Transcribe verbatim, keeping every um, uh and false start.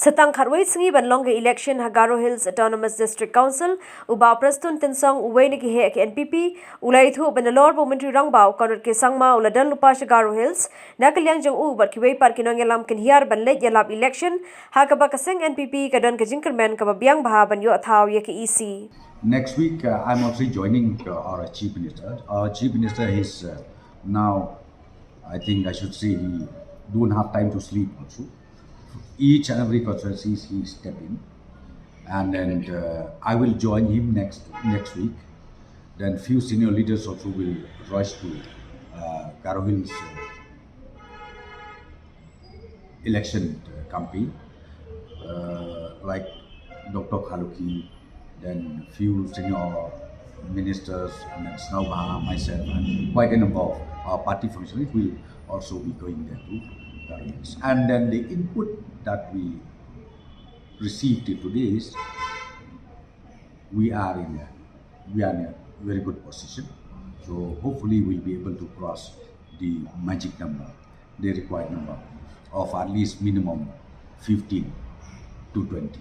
Sa tang khatwei sngi ban long ka election ha Garo Hills Autonomous District Council, u Bah Prestone Tynsong, uwei na ki heh ka N P P, u la ïathuh ba nalor ba u Myntri Rangbah u Conrad K Sangma u la don lypa sha Garo Hills, na ka liang jong u bad kiwei pat ki nongïalam kin hiar ban leit ïalap election, ha kaba ka seng N P P ka don ka jingkyrmen kaba biang bha ban ïoh thaw ïa ka E C. Next week, uh, I'm also joining uh, our chief minister. Our chief minister is uh, now, I think I should say, he don't have time to sleep also. Each and every constituency he step in, and then uh, I will join him next next week. Then few senior leaders also will rush to uh, Garo Hills uh, election uh, campaign, uh, like Doctor Khaluki, then few senior ministers, and then Sniawbhalang, myself, and quite a number of our party functionaries will also be going there to Garo Hills. And then the input that we received till today is we are in a, we are in a very good position. So hopefully we'll be able to cross the magic number, the required number of at least minimum fifteen to twenty.